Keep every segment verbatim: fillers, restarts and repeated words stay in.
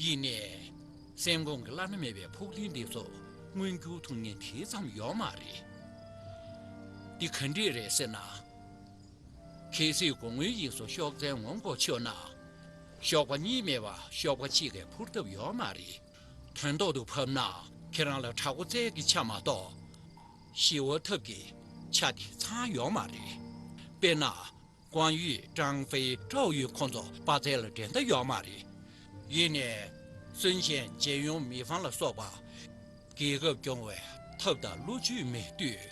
ཡིན་ནའི། སེམས་ཁོང་གི་བླ་ན་མེད་པའི་ཕུགས་ལྡན་འདི་ཚོ་མངོན་འགྱུར་ཐུབ་མཁན་དེ་ཙམ་ཡོད་མ་རེད། འདི་ག་འདྲས་རེད་ཟེར་ན། གལ་སྲིད་དགུང་སྔོན་ཡིན་སོང་གཤོག་རྩལ་ངོམ་དགོས་ཆོག་ན། གཤོག་པ་གཉིས་མེད་པ་གཤོག་པ་གཅིག་གིས་འཕུར་ཐབས་ཡོད་མ་རེད། དོན་ཐོག་ཏུ་བབས་ན་ཁྱེད་རང་ལ་དྲག་པོ་རྩལ་གྱི་ཆ་མ་གཏོགས། ཞི་བ་ཐབས་ཀྱི་ཆ་དེ་ཚང་ཡོད་མ་རེད། དཔེར་ན། ཀོང་ཡུས། ཀྲང་ཧྥེ། ཀྲའོ་ཡུས་ཁོང་ཚོ་དཔའ་རྩལ་ལ་འགྲན་ཟླ་ཡོད་མ་རེད། ཡིན་ནའི། སུན་ཅན། ཇེ་ཡུང་། མི་ཧྥང་ལ་སོགས་པ། རྒྱལ་ཁབ་སྐྱོང་བའི་ཐབས་དང་བློ་ཇུས་མེད་དུས།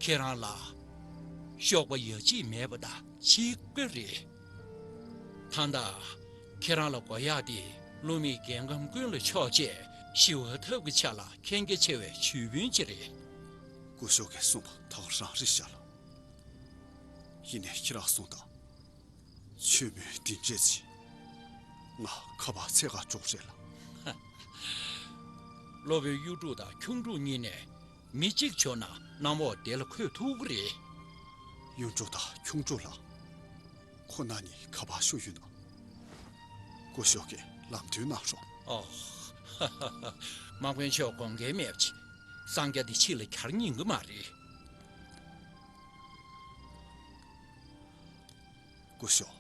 ཁྱེད་རང་ལ་གཤོག་པ་ཡ་གཅིག་མེད་པ་དང་གཅིག་པ་རེད། ད་ལྟ་ཁྱེད་རང་ལ་དགོས་ཡག་དེ་བློ་མིག་རྒྱལ་ཁམས་ཀུན་ལ་ཕྱོགས་བྱས་ཞི་བའི་ཐབས་ཀྱི་ཆ་ལ་མཁྱེན་རྒྱ་ཆེ་བའི་ཇུས་དཔོན་ཅིག་རེད། སྐུ་ཞབས་ཀྱིས་གསུངས་པ་ད་ག་རང་རེད་ཤག་ལགས། ཡིན་ནའི་ཁྱེད་རང་གསུངས་དང་། མཆོད་མེ་འདི་འདྲས་ཅིག་ང་ཁ་པར་འཚོལ་ག་འགྲོ་རེད་ལགས། སློབ་དཔོན་གཡུ་འབྲུག་དང་ཁྱུང་འབྲུག་གཉིས་ནས་མི་གཅིག་བྱུང་ན་གནམ་འོག་བདེ་ལ་འཁོད་ཐུབ་ཀྱི་རེད། གཡུ་འབྲུག་དང་ཁྱུང་འབྲུག་ལགས། ཁོ་རྣམ་གཉིས་ག་པར་བཞུགས་ཡོད་ན། སྐུ་ཞབས་ཀྱིས་ལམ་སྟོན་གནང་རོགས། ཨོ། དམག་དཔོན་མཆོག་དགོངས་འགལ་མེད་པ་ཅིག། གསང་རྒྱ་འདི་ཕྱི་ལ་གྱར་ཉན་གྱི་མ་རེད། སྐུ་ཞབས།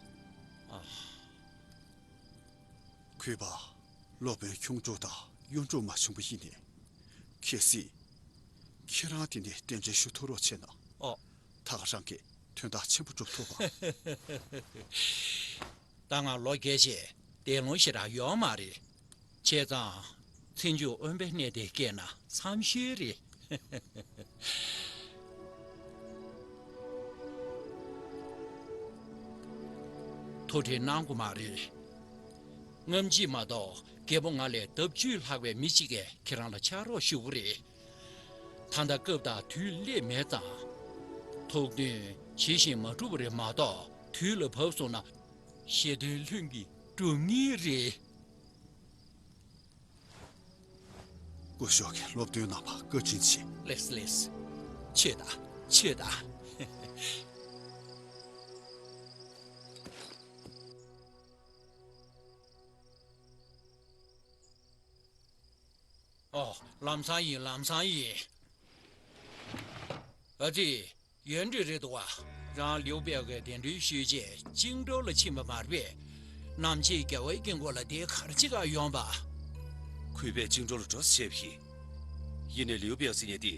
ཨ། གུས་པ། སློབ་དཔོན་ཁྱུང་འབྲུག་དང་གཡུ་འབྲུག་མ་བྱུང་བ་ཡིན་ནའི། གལ་སྲིད། ཁྱེད་རང་དེ་ནས་རྟེན་འབྲེལ་ཞུ་ཐུབ་རོགས་བྱས་ན། ཨོ། ད་ག་རང་གི་དོན་དག་ཆེན་པོ་སྒྲུབ་ཐུབ་པ། ད་ང་ལོ་རྒས་བྱས་བདེ་ལོང་ཞེ་དྲག་ཡོད་མ་རེད། བྱས་ཙང་། ཚེ་མཇུག་དབེན་པའི་གནས་དེར་སྐྱེས་ན་འཚམས་ཤོས་རེད། ཐུགས་ཁྲལ་གནང་དགོས་མ་རེད། སྔ་ཕྱི་མ་གཏོགས་རྒད་པོ་ང་ལས་ལྡབ་བཅུས་ལྷག་པའི་མི་གཅིག་གིས་ཁྱེད་རང་ལ་ཕྱག་རོགས་ཞུ་གི་རེད། ད་ལྟ་སྐབས་དང་དུས་སླེབས་མེད་ཙང་། ཐུགས་འདུན་ཇི་བཞིན་མ་འགྲུབ་པ་རེད་མ་གཏོགས་དུས་ལ་བབས་སོང་ན་ཞེ་འདོད་ལྷུན་གྱིས་འགྲུབ་ངེས་རེད། སྐུ་ཞབས་ཀྱིས་སློབ་སྟོན་གནང་བར་བཀའ་དྲིན་ཆེ། ལེགས་ལེགས། ཆོས་དང་། ཆོས་དང་། ཨོ། ལམ་སང་ཡིན། ལམ་སང་ཡིན། ཨ་ཙི། ཡོན་ཏན་རེད་འདུག་བ། རང་ལིའུ་པེའུ་གིས་གདན་འདྲེན་ཞུས་རྗེས་ཅིང་ཀྲོའུ་ལ་ཕྱིན་པ་མ་རེད་པས། ནམ་ཕྱེད་རྒྱལ་བའི་དཀྱིལ་འཁོར་ལ་དེ་ག་རེ་བྱེད་ག་ཡོང་པ། གུས་པས་ཅིང་ཀྲོའུ་ལ་འགྲོ་ཟེར་བྱས་པ་ཡིན། ཡིན་ནའི་ལིའུ་པེའུ་ཟེར་མཁན་དེ་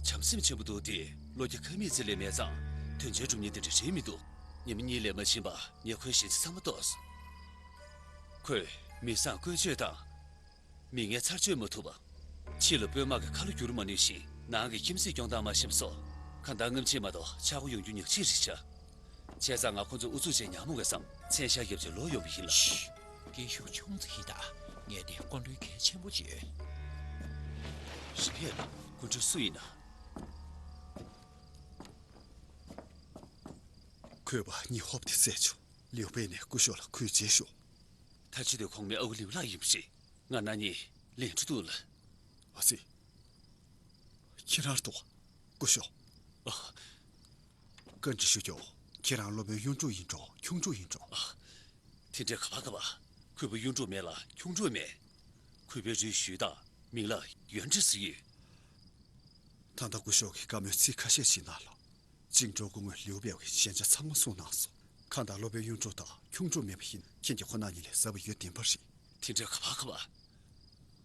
བྱམས་སེམས་ཆེན་པོ་འདུག་སྟེ། བློ་རྒྱ་ཁ་མིག་ཙམ་ལས་མེད་ཙང་དོན་ཆེན་སྒྲུབ་མཁན་དེ་འདྲ་རེད་མི་འདུག་ཉི་མ་གཉིས་ལས་མ་ཕྱིན་པར་ངས་ཁོའི་ཞལ་ཆད་ཚང་མ་རྟོགས་སོང་། ཁོས་མི་བཟང་བཀོལ་སྤྱོད་དང་། མི་ངན་ཚར་གཅོད་མ་ཐུབ་པ། ཕྱི་ལ་དཔོན་དམག་གི་ཁ་ལོ་བསྒྱུར་མ་ནུས་ཤིང་ནང་གི་ཁྱིམ་སྲིད་སྐྱོང་སྟངས་མ་ཤེས་པ་སོགས་གང་ལྟར་སྔ་ཕྱི་མ་གཏོགས་ཆག་སྒོ་ཡོང་རྒྱུ་ཉག་གཅིག་རེད་ཤག་བྱས་ཙང་ང་ཁོ་ཚོ་ཨུ་ཚུགས་བྱས་ཉར་མོ་དགོས་བསམ་མཚན་ཤར་བརྒྱབ་བྱས་ལོག་ཡོང་བ་ཡིན་ལགས། སྐད་ཤུགས་ཆུང་ཙམ་བྱེད་དང་། ངས་དེ་སྐུ་མགྲོན་གལ་ཆེན་པོ་བྱོས། རེད་པས་ལགས། སྐུ་མགྲོན་སུ་ཡིན་ན། གུས་པ་གཉིད་ཧོབ་སྟེ་བཙལ་བྱུང་། ལིའུ་པེའུ་ནས་སྐུ་ཞབས་ལ་གུས་བརྗེད་ཤོག་ཐ་ཆུ་དེ་གོང་མའི་ཨ་ཁུ་ལིའུ་ལགས་ཡིན་པ་རེད། ང་རང་གཉིས་ལན་འགྲོ་འདུག་ལགས། ཨ་ཙི། ཁྱེད་རང་འདུག་སྐུ་ཞབས། ཨ། བཀའ་འདྲི་ཞུ་རྒྱུ། ཁྱེད་རང་སློབ་དཔོན་གཡུ་འབྲུག་ཡིན་འགྲོ་ཁྱུང་འབྲུག་ཡིན་འགྲོ། ཨ། དེ་འདྲའི་ག་པར་ག་པར། གུས་པ་གཡུ་འབྲུག་མེད་ལ་ཁྱུང་འབྲུག་མེད། གུས་པའི་རུས་ཞུས་དང་མིང་ལ་ཡོན་ཀྲི་ཟེར་ཡོད། ད་ལྟ་སྐུ་ཞབས་ཀྱིས་བཀའ་མོལ་ཚིག་ཁ་ཤས་ཤིག་གནང་ལ། ཅིང་ཀྲོའུ་སྐུ་ངོས་ལིའུ་པེའུ་གི་ཞན་ཆ་ཚང་མ་གསུངས་གནང་སོང་། གང་ལྟར་སློབ་དཔོན་གཡུ་འབྲུག་དང་ཁྱུང་འབྲུག་མེད་པ་ཡིན་ན་ཁྱེད་ཀྱིས་ཁོ་རྣམ་གཉིས་ལས་ཟབ་པ་ཡོད་བདེན་པ་རེད། དེ་འདྲ་ག་པར་ག་པར།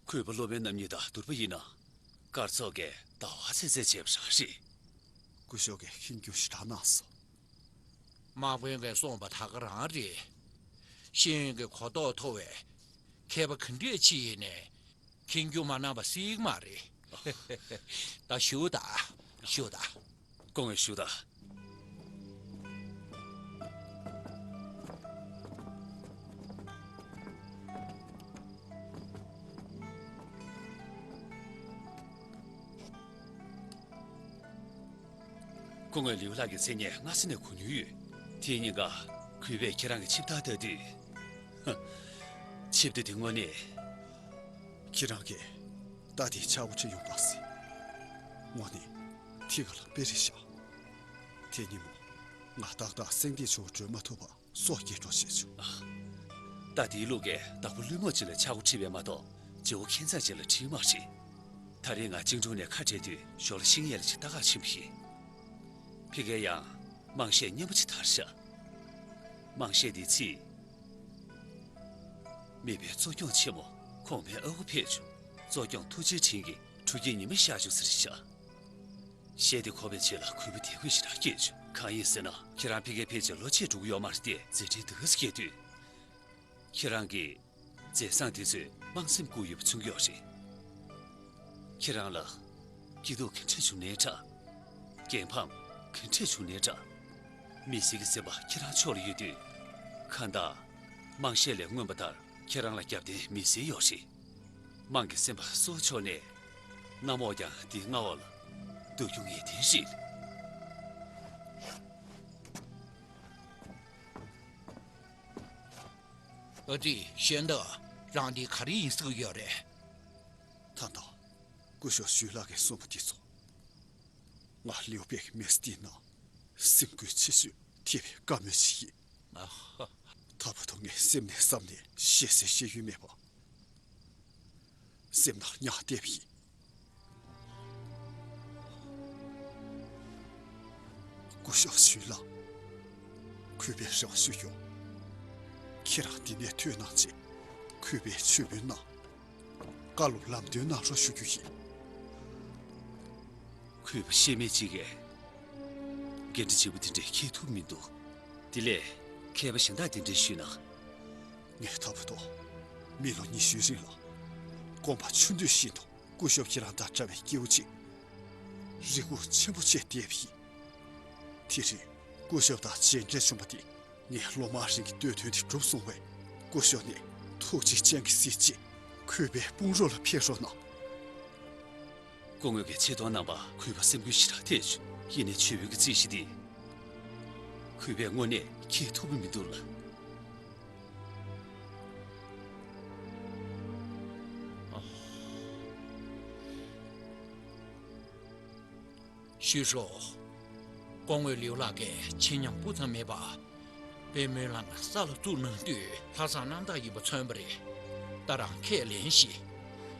གུས་པ་སློབ་དཔོན་རྣམ་གཉིས་དང་བསྡུར་བ་ཡིན་ན། སྐར་ཚོགས་ཀྱིས་ཟླ་བ་ཚེས་ཚད་བྱས་པ་རང་རེད། སྐུ་ཞབས་ཀྱིས་ཤིན་སྐྱོང་ཞེ་དྲག་གནང་སོང་། དམག་དཔོན་གྱིས་གསུངས་པ་ད་ག་རང་རེད། ཤེས་ཡོན་གྱི་གོ་རྟོགས་མཐོ་བའི་མཁས་པ་ག་འདྲས་ཅིག་ཡིན་ནའི། ཁྱེད་རྒྱུ་མ་གནང་བ་སྲིད་མ་རེད། ད་བཞུགས་དང་། བཞུགས་དང་། སྐུ་ངོ་བཞུགས་དང་། སྐུ་ངོ་ལིའུ་ལགས་ཀྱི་མཚན་སྙན་སྔ་ས་ནས་གོ་མྱོང་ཡོད། དེའི་ཉིན་ཀ་གུས་པས་ཁྱེད་རང་གི་ཆིབས་རྟ་ལྟ་དུས། ཧ། ཆིབས་རྟ་དེ་དངོས་གནས། ཁྱེད་རང་གིས་རྟ་དེའི་ཆག་སྒོ་ཁྲིད་ཡོང་པ་ཟེར། དངོས་གནས་ཐིག་ག་ལ་དཔེ་རེད་ཤག་དེ་ཉིན་མོ་ང་ཏག་ཏག་སེང་ལྡེང་ཆུ་བོ་བགྲོད་མ་ཐུབ་པ་སྲོག་སྐྱེལ་འགྲོ་བྱས་བྱུང་། ཨ། ད་དེའི་ལུགས་ཀྱི་བདག་པོ་བླུན་རྨོངས་ཅིག་ལ་ཆག་སྒོ་ཁྲིད་པས་མ་གཏོགས་རྗེ་བོ་ཁྱིམ་ཚང་ཅིག་ལ་ཁྲིད་མ་རེད། ད་རེས་ང་ཅིང་ཀྲོའུ་ནས་ཁ་བྲལ་དུས་ཞོར་ལ་ཤིང་ཡལ་ལ་ཅིག་ལྟ་གར་ཕྱིན་པ་ཡིན། ཕ་གིར་ཡང་དམངས་གཞས་སྙན་པོ་ཅིག་དར་ཤག་དམངས་གཞས་འདིའི་ཚིག་མེས་པོའི་གཙོ་སྐྱོང་ཆེན་མོ་ཁོང་མའི་ཨ་ཁུ་ཕེབས་བྱུང་། གཙོ་སྐྱོང་ཐུགས་རྗེ་དྲན་གྱིས་གྲུ་འཁྱིལ་ཉི་མ་ཤར་བྱུང་ཟེར་ཤག་གཞས་དེ་གོ་བའི་རྗེས་ལ་གུས་པ་དད་གུས་ཞེ་དྲག་སྐྱེས་བྱུང་། གང་ཡིན་ཟེར་ན་ཁྱེད་རང་ཕ་གིར་ཕེབས་རྗེས་ལོ་གཅིག་འགྲོ་གི་ཡོད་མ་རེད་དེ་མཛད་འཕྲིན་འདི་ག་ཙམ་སྐྱེས་དུས། ཁྱེད་རང་གི་མཛད་བཟང་དེ་ཚོས་དམངས་སེམས་བཀུག་ཡོད་པ་མཚོན་གྱི་ཡོད་རེད། ཁྱེད་རང་ལ་སྐྱིད་སྡུག་ག་འདྲ་བྱུང་ནའི་འདྲ། རྒྱལ་ཕམ་ག་འདྲ་བྱུང་ནའི་འདྲ། མི་སེར་གྱི་སེམས་པ་ཁྱེད་རང་ཕྱོགས་ལ་ཡོད་དུས། ཁ་མདའ། དམངས་གཞས་ལས་མངོན་པ་ལྟར་ཁྱེད་རང་ལ་རྒྱབ་རྟེན་མི་སེར་ཡོད་རེད། དམངས་ཀྱི་སེམས་པ་གསོ་ཕྱོགས་ནས། གནམ་འོག་ཀྱང་འདིའི་མངའ་འོག་ལ་འདུ་རྒྱུ་ངེས་གཏན་རེད། ཨ་ཙི། གཞོན་དག་རང་འདི་ག་རེ་ཡིན་ཟེར་གྱི་ཡོད་རེད། ད་ལྟ་སྐུ་ཞབས་ཞུས་ལགས་ཀྱིས་གསུངས་པ་འདི་ཚོ། ང་ལིའུ་པེ་གི་མི་ཚེ་འདིའི་ནང་སེམས་འགུལ་ཆེ་ཤོས་ཐེབས་པའི་བཀའ་མོལ་ཞིག་ཡིན། ཨ་ཧ། ད་བར་དུ་ངས་སེམས་ནས་བསམ་ནས་བཤད་སའི་བཤད་ཡུལ་མེད་པ། སེམས་ནང་མྱང་བསྡད་པ་ཡིན། སྐུ་ཞབས་ཞུས་ལགས། གུས་པས་རེ་བ་ཞུ་ཞུ། ཁྱེད་རང་འདི་ནས་ཐོན་གནང་བྱས། གུས་པས་མཆོད་འབུལ་གནང་། བཀའ་སློབ་ལམ་སྟོན་གནང་རོགས་ཞུ་རྒྱུ་ཡིན། གུས་པ་ཤེས་མེད་ཅིག་གིས་འགན་འཁྲི་ལྗིད་པོ་དེ་འདྲ་འཁྱེར་ཐུབ་མི་འདུག་དེ་ལས་མཁས་པ་གཞན་དག་དེ་འདྲས་ཞུས་ན། ངས་ད་བར་དུ་མི་ལོ་ཉི་ཤུའི་རིང་ལ་དགོངས་པ་ཆུང་དུས་བཞིན་དུ་སྐུ་ཞབས་ཁྱེད་རང་དང་འདྲ་བའི་སྐྱེས་བུ་ཅིག་རེ་སྒུག་ཆེན་པོ་བྱས་བསྡད་པ་ཡིན། དེ་རིང་སྐུ་ཞབས་དང་མཇལ་འཕྲད་བྱུང་བ་དེ། ངས་ལོ་མང་རིང་གི་འདོད་དོན་དེ་གྲུབ་སོང་བས། སྐུ་ཞབས་ནས་ཐུགས་རྗེ་ཅན་གྱིས་གཟིགས་རྗེས་གུས་པའི་དཔུང་རོགས་ལ་ཕེབས་རོགས་གནང་། སྐུ་ངོ་གིས་ཆེ་མཐོང་གནང་བར་གུས་པ་སེམས་འགུལ་ཞེ་དྲག་ཐེབས་བྱུང་། ཡིན་ནའི་མཆོད་འབུལ་གྱི་རྩིས་གཞི་འདི་གུས་པས་དངོས་གནས་འཁྱེར་ཐུབ་ཀྱི་མི་འདུག་ལགས། ཞུས་ཤོག་སྐུ་ངོ་ལིའུ་ལགས་ཀྱིས་ཆེ་ཉམས་སྤུ་ཙམ་མེད་པར་དཔེ་སྨོན་ལམ་ས་ལ་བཙུགས་གནང་དུས་ལྷག་བསམ་རྣམ་དག་ཡིན་པ་མཚོན་པ་རེད། ད་རང་ཁས་ལེན་ཞིག་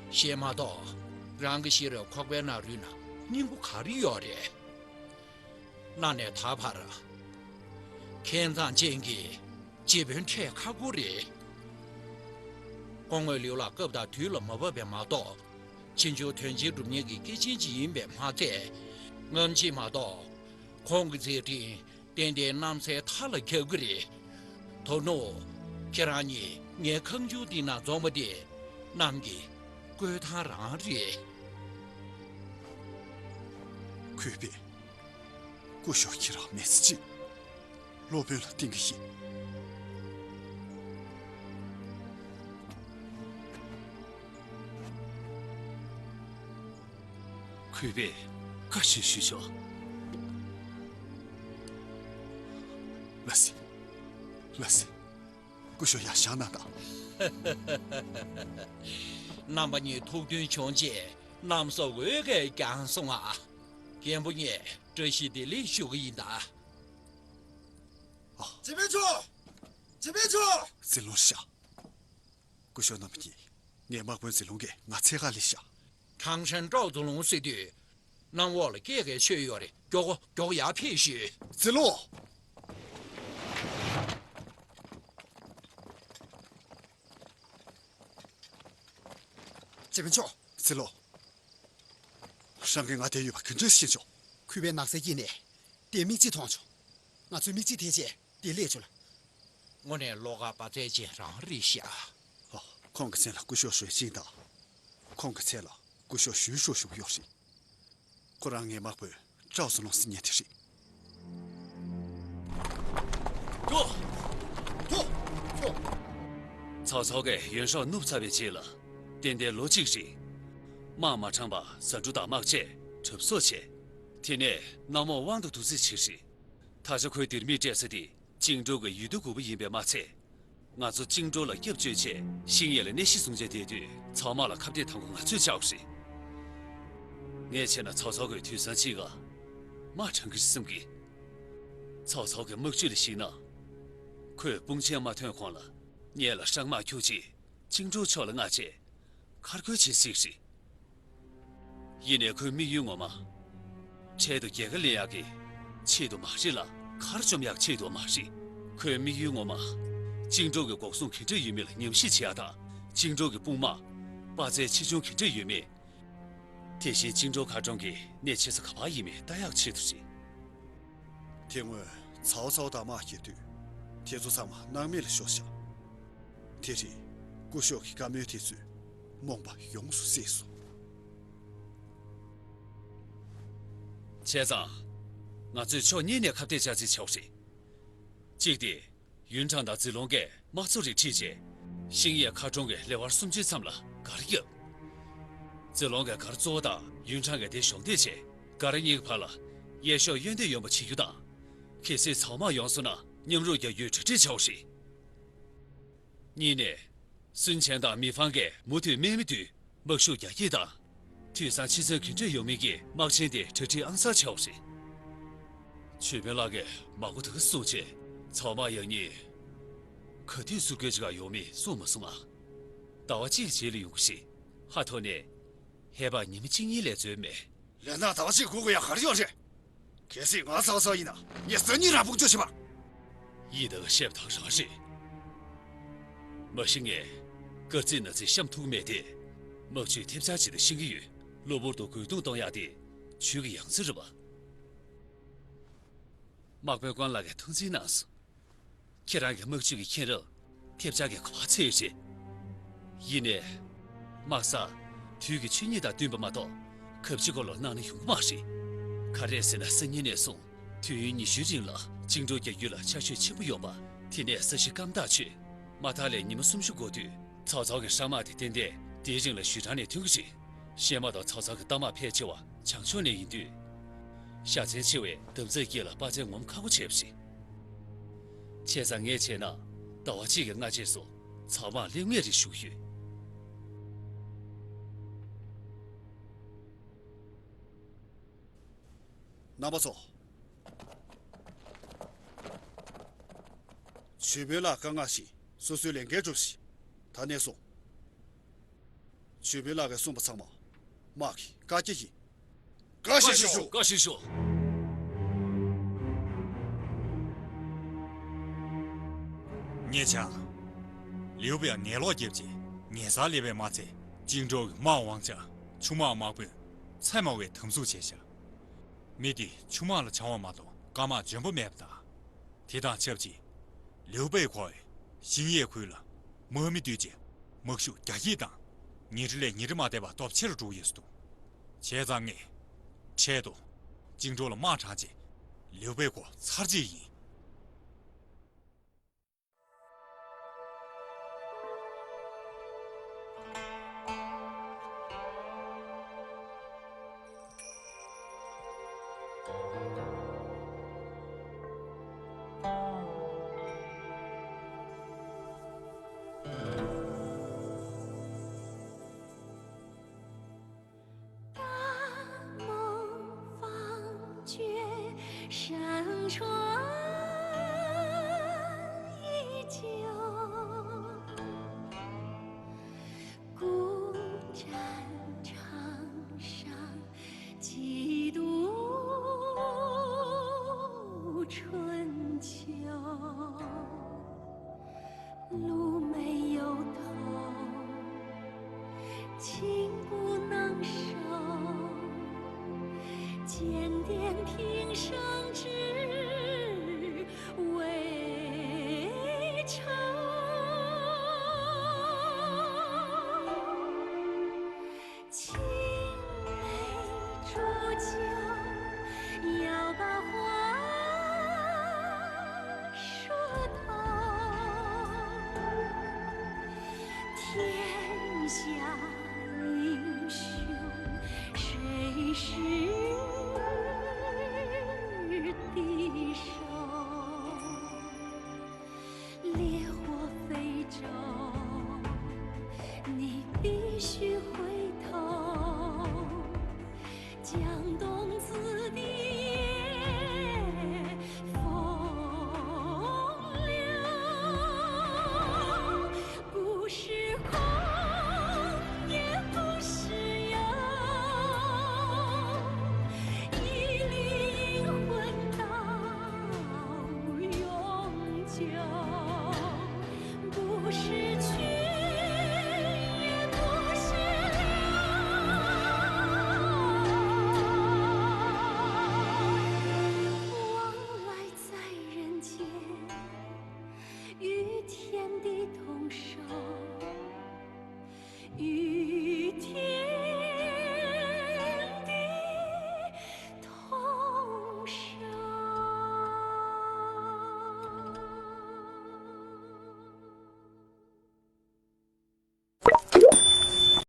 གཞས་མ་གཏོགས་རང་གི་ཤེས་རབ་ཁོག་པའི་ནང་རུལ་ན་སྙིང་པོ་ག་རེ་ཡོད་རེད། གནའ་ནས་ད་བར་མཁས་མཛངས་ཅན་གྱི་རྗེ་དཔོན་འཕྲད་ཁག་པོ་རེད། སྐུ་ངོ་ལིའུ་ལགས་སྐབས་དང་དུས་ལ་མ་བབས་པས་མ་གཏོགས། ཕྱིན་ཆོག་དོན་ཆེན་སྒྲུབ་མཁན་གྱི་སྐྱེས་ཆེན་ཅིག་ཡིན་པས་མ་ཚད། སྔ་ཕྱི་མ་གཏོགས། ཁོང་གི་མཛད་འཕྲིན་ཏན་ཏན་གནམ་སའི་མཐའ་ལ་ཁྱབ་ཀྱི་རེད། དོ་ནུབ། ཁྱེད་རང་གཉིས་ངའི་ཁང་ཆུང་འདི་ནང་འཛོམས་པ་དེ་གནམ་གྱི་བཀོད་ཐང་རང་རེད། གུས་པས་སྐུ་ཞབས་ཁྱེད་རང་མི་ཚེ་གཅིག་སློབ་དཔོན་ལ་བསྟེན་གྱི་ཡིན། གུས་པས་བཀའ་བཞིན་ཞུས་ཆོག་ལ་སི། ལ་སི། སྐུ་ཞབས་ཡར་བཞེངས་གནང་དང་། རྣམ་པ་གཉིས་ཐུགས་མཐུན་བྱུང་རྗེས་གནམ་ས་འོད་ཀྱིས་བརྒྱངས་སོང་ང་། རྒན་པོ་ངས་བཀྲ་ཤིས་བདེ་ལེགས་ཞུ་གི་ཡིན་ད། ཨ། སྤྱི་དཔོན་མཆོག་སྤྱི་དཔོན་མཆོག་ཙི་ལུང་ཤ། སྐུ་ཞབས་རྣམ་པ་གཉིས། ངའི་དམག་དཔོན་ཙི་ལུང་གིས་ང་འཚོལ་ག་སླེབས་ཤག་ཁྲང་ཧྲན་ཀྲའོ་ཙུང་ལུང་ཟེར་དུས། གནམ་འོག་ལ་སྐད་ཀའི་ཤོད་ཡོད་རེད། མགྱོགས་པོ་མགྱོགས་པོ་ཡར་ཕེབས་ཤོག་ཙི་ལུང་། སྤྱི་དཔོན་མཆོག་ཙི་ལུང་། རང་གིས་ང་བསྡད་ཡོད་པ་ག་འདྲས་ཤེས་བྱུང་། གུས་པའི་ནགས་ཚལ་དཀྱིལ་ནས་བལྟས་མིག་གཅིག་མཐོང་བྱུང་། ང་ཚོའི་མིག་གཅིག་དེ་བྱས་དེ་སླེབས་བྱུང་ལ། དངོས་གནས་བློ་དགའ་དཔའ་རྩལ་ཅན་རང་རེད་ཤག་ཨ། ཁོང་གི་མཚན་ལ་སྐུ་ཞབས་ཞུས་ཅིང་དང་། ཁོང་གི་མཚན་ལ་སྐུ་ཞབས་ཞུས་ཤོག་ཞུ་གི་ཡོད་རེད། ཁོ་རང་ངའི་དམག་དཔོན་ཀྲའོ་ཙུང་ལུང་ཟེར་མཁན་དེ་རེད། ཁྱོ། ཁྱོ། ཁྱོ། ཚའོ་ཚའོ་གིས་ཡོན་ཧྲོ་བསྣུབས་ཚར་བའི་རྗེས་ལ། ཏན་ཏན་ལོ་གཅིག་རིང་། དམག་མ་དྲངས་པར་ཟ་འབྲུ་དང་དམག་ཆས་གྲབས་གསོག་བྱས། དེ་ནས་གནམ་འོག་དབང་དུ་བསྡུ་རྩིས་བྱས་རེད། ད་ཆ་ཁོའི་འདིར་མིས་སྤྲད་ས་དེ་ཅིང་ཀྲོའུ་གི་ཡུལ་སྡེ་དགུ་པ་ཡིན་པས་མ་ཚད། ང་ཚོ་ཅིང་ཀྲོའུ་ལ་སྐྱབས་བཅོལ་ཆེད་ཤིང་ཡལ་ལ་གནས་གཞི་བཟུང་བྱས་བསྡད་དུས་ཚང་མ་ལ་ཁ་གཏད་གཏོང་དགོས་ང་ཚོས་བཅའ་བ་རེད། ངས་བྱས་ན་ཚའོ་ཚའོ་གིས་དུས་སང་གཅིག་ག་དམག་དྲངས་ཀྱི་རེད་བསམ་གི། ཚའོ་ཚའོ་གི་དམག་ཇུས་ལ་གཞིགས་ན། ཁོས་དཔུང་ཆེན་མ་ཐོན་གོང་ལ་ ངེད་ལ་ཧྲང་མ་ཁྱུག་ཅིག་ཅིང་ཀྲོའུ་ཕྱོགས་ལ་མངགས་བྱས། མཁར་རྒོལ་བྱེད་སྲིད་རེད། ཡིན་ནའི་ཁོའི་དམིགས་ཡུལ་ངོ་མ། འཕྲལ་དུ་རྒྱལ་ཁ་ལེན་ཡག་གི་ཆེད་དུ་མ་རེད་ལ། མཁར་བཅོམ་ཡག་ཆེད་དུ་མ་རེད། ཁོའི་དམིགས་ཡུལ་ངོ་མ། ཅིང་ཀྲོའུ་གི་འགོག་སྲུང་ག་འདྲ་ཡོད་མེད་ལ་ཉམས་ཞིབ་བྱེད་ཡག་དང་། ཅིང་ཀྲོའུ་གི་དཔུང་དམག་དཔའ་རྩལ་ཆེ་ཆུང་ག་འདྲ་ཡོད་མེད། དེ་བཞིན་ཅིང་ཀྲོའུ་མཁར་གྲོང་གི་གནས་ཆེ་ས་ག་པར་ཡིན་མིན་ལྟ་ཡག་ཆེད་དུ་རེད། དེ་སྔོན་ཚའོ་ཚའོ་དང་དམག་རྒྱག་དུས། དེ་ཚོ་ཚང་མ་སྣང་མེད་ལ་ཤོར་ཤག་དེ་རིང་སྐུ་ཞབས་ཀྱི་བཀའ་མོལ་དེ་ཚོས་རྨོངས་པ་ཡོངས་སུ་བསལ་སོང་། བྱས་ཙང་། ང་ཚོས་ཕྱོགས་གཉིས་ནས་ཁ་གཏད་བཅའ་སྲིད་བྱ་བ་རེད། གཅིག་དེ། ཡུན་ཀྲང་དང་ཙི་ལོང་གིས་དམག་ཚོགས་རེ་ཁྲིད་བྱས། ཤིང་ཡས་མཁར་གྲོང་གི་ལེ་དབར་སུམ་ཅུའི་མཚམས་ལ་སྒར་བརྒྱབ། ཙི་ལོང་གིས་སྒར་གཙོ་བོ་དང་ཡུན་ཀྲང་གིས་དེའི་གཞོགས་འདེགས་བྱས། སྒར་གཉིས་ཀྱི་བར་ལ་གཡས་ཕྱོགས་གཡོན་འདེགས་ཡོང་བ་བྱེད་རྒྱུ་དང་། གལ་སྲིད་ཚའོ་དམག་ཡོང་སོང་ན་མཉམ་རུབ་རྒྱག་རྒྱུའི་གྲ་སྒྲིག་བྱ་བ་རེད། གཉིས་ནས། སུན་ཆན་དང་མི་ཧྥང་གིས་མུ་མཐུད་དམག་མི་བསྡུས། དམག་ཤུགས་རྒྱ་སྐྱེད་དང་། དུས་སང་ཕྱི་ཚོན་ག་འདྲ་ཡོང་མིན་གྱི་དམག་ཆེན་དེ་གྲ་སྒྲིག་ཨང་གསར་བྱས་པ་རེད། ཆོས་དཔོན་ལགས་ཀྱིས་མ་གོ་དག་གསུངས་བྱས། ཚའོ་དམག་ཡང་གཉིས། ག་དུས་ཟུར་བཀོད་ཅིག་ཡོང་མིན་གསུངས་མ་སོང་ང་། ཟླ་བ་གཅིག་རྗེས་ལ་ཡོང་གི་རེད། ཧ་ཐོ་ནས། ཧེ་བག་ཉི་མ་གཅིག་གཉིས་ལས་འཛོལ་མེད། ལས་སྣ་ཟླ་བ་གཅིག་སྒུག་དགོས་ཡག་ག་རེ་ཡོད་རེད། གལ་སྲིད་ང་ཚའོ་ཚའོ་ཡིན་ན་ངས་སང་ཉིན་རང་དཔུང་འཇོག་བྱེད་པ། ཡིན་ད་ག་བཤད་པ་དག་རང་རེད། མ་གཞི་ངས་སྐར་རྩིས་ན་རྩིས་བཤམས་ཐུབ་ཀྱི་མེད་དེ། དམག་ཇུས་ཐེབས་ཆག་བྱེད་དུ་ཤེས་ཀྱི་ཡོད། གློ་བུར་དུ་རྒོལ་རྡུང་གཏོང་ཡག་དེ་ཇུས་ཀྱི་ཡང་རྩེ་རེད་པ། དམག་དཔོན་ཀོན་ལགས་ཀྱིས་ཐུགས་འཛིན་གནང་སོང་། ཁྱེད་རང་གི་དམག་ཇུས་ཀྱི་མཁྱེན་རབ་ཐེབས་ཆག་གི་གོ་བ་ཚད་རེད། ཡིན་ནའི། དམག་ས། དུས་ཀྱི་ཆོས་ཉིད་དང་བསྟུན་པ་མ་གཏོགས་གབ་ཕྱི་སྐོར་ལ་གནང་ན་ཡོང་གི་མ་རེད། ག་རེ་ཟེར་ན་སང་ཉིན་ནས་བཟུང་དུས་ཡུན་ཉི་ཤུའི་རིང་ལ་བཅིངས་འགྲོལ་རྒྱག་རྒྱུ་ལ་ཆ་ཤས་ཆེན་པོ་ཡོང་བ། དེ་ནས་ས་གཞི་སྐམ་ཐག་ཆོད། མ་མཐའ་ལ་ཉི་མ་སུམ་ཅུ་འགོར་དུས་ཚའོ་ཚའོ་གི་ཧྲང་དམག་དེ་ཏན་ཏན་དེའི་རིང་ལ་ཞུས་ཀྲང་ནས་ཐོན་གྱི་རེད། ཤན་དམག་དང་ཚའོ་ཚའོ་གི་རྟ་དམག་ཕལ་ཆེ་བ་བྱང་ཕྱོགས་ནས་ཡིན་དུས། ཤ་ཚན་ཆེ་བས་འདབ་རྩེ་དཀྱིལ་ལ་དཔའ་རྩལ་ངོམ་ཁག་པོ་བྱས་པ་རེད། བྱས་ཙང་ངས་བྱས་ན་ཟླ་བ་གཅིག་གི་སྔ་རྗེས་སུ་ཚའོ་དམག་སླེབས་ངེས་རེད་ཞུ་གི་ཡོད། རྣམ་པ་ཚོ། ཇུས་འབུལ་ལ་བཀའ་མངགས་ཤིག་སོ་སོའི་ལས་འགན་སྒྲུབས་ཤིག་ད་ནས་བཟུང་། ཇུས་འབུལ་ལགས་ཀྱིས་གསུངས་པ་ཚང་མ་དམག་གི་བཀའ་རྒྱ་ཡིན། བཀའ་བཞིན་ཤོག་བཀའ་བཞིན་ཤོག་ཉེ་ཆར། ལིའུ་པེ་ཡ་ནད་ལོག་བརྒྱབ་རྗེས་ཉེ་སར་སླེབས་པས་མ་ཚད་ཅིང་ཀྲོའུ་གི་དམག་དབང་ཆ་ཆུ་དམག་དམག་དཔོན་ཚེ་མ་བས་དམ་བཟུང་བྱས་ཤག་མི་དེ་ཆུ་དམག་ལ་བྱང་བ་མ་གཏོགས་སྐར་མ་འཇོན་པོ་མེད་པ་དང་། དེ་དང་ཆབས་ཅིག་ལིའུ་པེ་ཁོས་ཤིང་ཡས་ཁུལ་ལ་དམག་མི་བསྡུས་རྗེས་དམག་ཤུགས་རྒྱ་སྐྱེད་དང་། ཉིན་རེ་ལས་ཉིན་རེ་མ་བསྡད་པར་སྟོབས་ཆེ་རུ་འགྲོ་གི་ཡོད་འདུག་བྱས་ཙང་ངས་འཕྲལ་དུ་ཅིང་ཀྲོའུ་ལ་དམག་དྲངས་རྗེས་ལིའུ་པེ་ཁོ་ཚར་རྗེས་ཡིན།